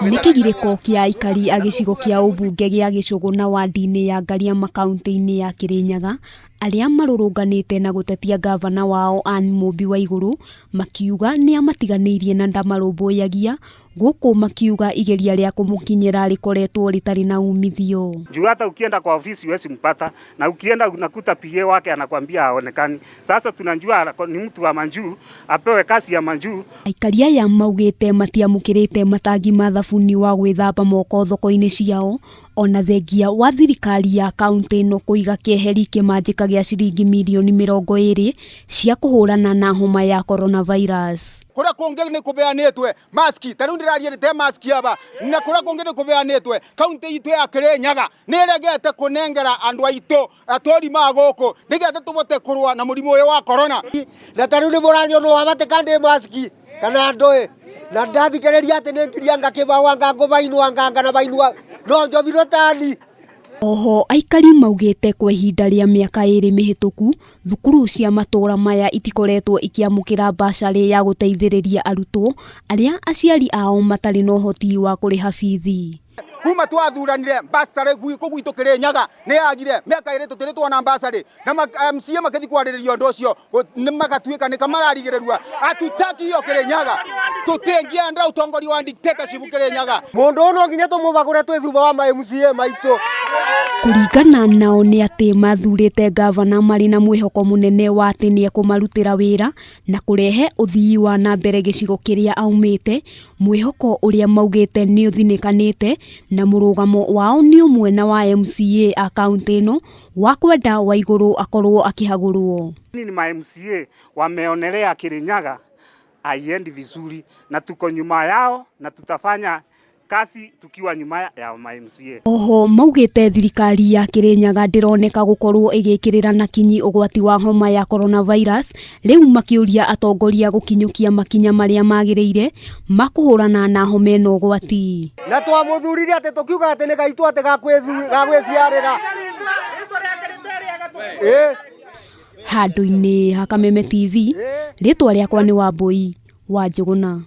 Nĩ kĩgirĩko kĩa aikari a gĩcigo kĩa ũmbunge gĩa Gĩcũgũ na wandi-inĩ ya Ngariama kauntĩ-inĩ ya Kĩrĩnyaga arĩa marũrũnganĩte na gũtetia ngavana wao Anne Mũmbi Waigũrũ makiuga nĩ amatiganĩirie na ndamarũmbũyagia gũkũ makiuga igeria rĩa kũmũkinyĩra rĩkoretwo rĩtarĩ na umithio. Juu hata ukienda kwa ofisi huwezi mpata, na ukienda unakuta PA wake anakwambia haonekani. Sasa tunajua ni mtu wa majuu, apewe kazi ya majuu. Aikari aya maugĩte matiamũkĩrĩte matangi ma thabuni wa gwĩthamba moko thoko-inĩ ciao ona thengia wa thirikari ya kaunti ĩno kũiga keheri kĩmanjĩka gĩa ciringi mirioni 20 cia kũhũrana na homa ya coronavirus. Kuria kungi ni kubeanitwe maski ta riu ndiraria te maski aba na kuria kungi ni kubeanitwe kaunti itu ya Kirinyaga ni iregete kunengera andu aitu atwari ma guku nigetha tubote kurua na murimu uyu wa corona. Na ta riu ni muranio no abate kandi maski kana ndui na ndathikiriria ati ni ngiria ngakibao anga ngubainwa anga na bainwa no njobirwo tani. Oho aikari maugĩte kwa ihinda rĩa mĩaka 2 mĩhĩtũku thukuru cia matũra maya itikoretwo ikĩamũkĩra mbacarĩ ya gũteithĩrĩria arutwo arĩa aciari ao matarĩ na ũhoti wa kũrĩha bithi. Kuma twathuranire basarĩ kũ gwitũ Kirinyaga nĩ yagire mĩaka 2 tũtirĩ tuona basarĩ na MCA makĩthi kwarĩrĩria ũndũ ũcio nĩ magatuĩka nĩ kamararigĩrĩrua atutaki hiyo Kirinyaga tũtingĩenda ũtongoria wa dictatorship Kirinyaga. Mũndũ ũyũ no nginya tũmũbagũre twĩ thutha wa ma MCA maitũ. Kũringana nao nĩ atĩ mathurĩte ngavana marĩ na mwĩhoko mũnene wa atĩ nĩ ekũmarutĩra wĩra na kũrehe ũthii wa na mbere gĩcigo kĩrĩa aumĩte, mwĩhoko ũrĩa maugĩte nĩ ũthinĩkanĩte na mũrũgamo wao nĩ ũmwe na wa MCA a kaunti ĩno wa kwenda Waigũrũ akorwo akĩhagũrwo. Ni ma MCA wameonelea Kirinyaga haiendi vizuri na tuko nyuma yao na tutafanya kazi tukiwa nyuma ya ma MCA. Oho maugĩte thirikari ya Kirinyaga ndĩroneka gũkorwo ĩgĩkĩrĩra na kinyi ũgwati wa homa ya coronavirus, rĩu makĩũria atongoria gũkinyũkia makinya marĩa magĩrĩire ma kũhũrana na homa ĩno ũgwati. Na twamũthurire atĩ tũkiuga atĩ nĩ gaitũ atĩ gagwĩciarĩra. Handũ-inĩ ha Kameme TV, rĩtwa rĩakwa nĩ Wambui wa Njũgũna.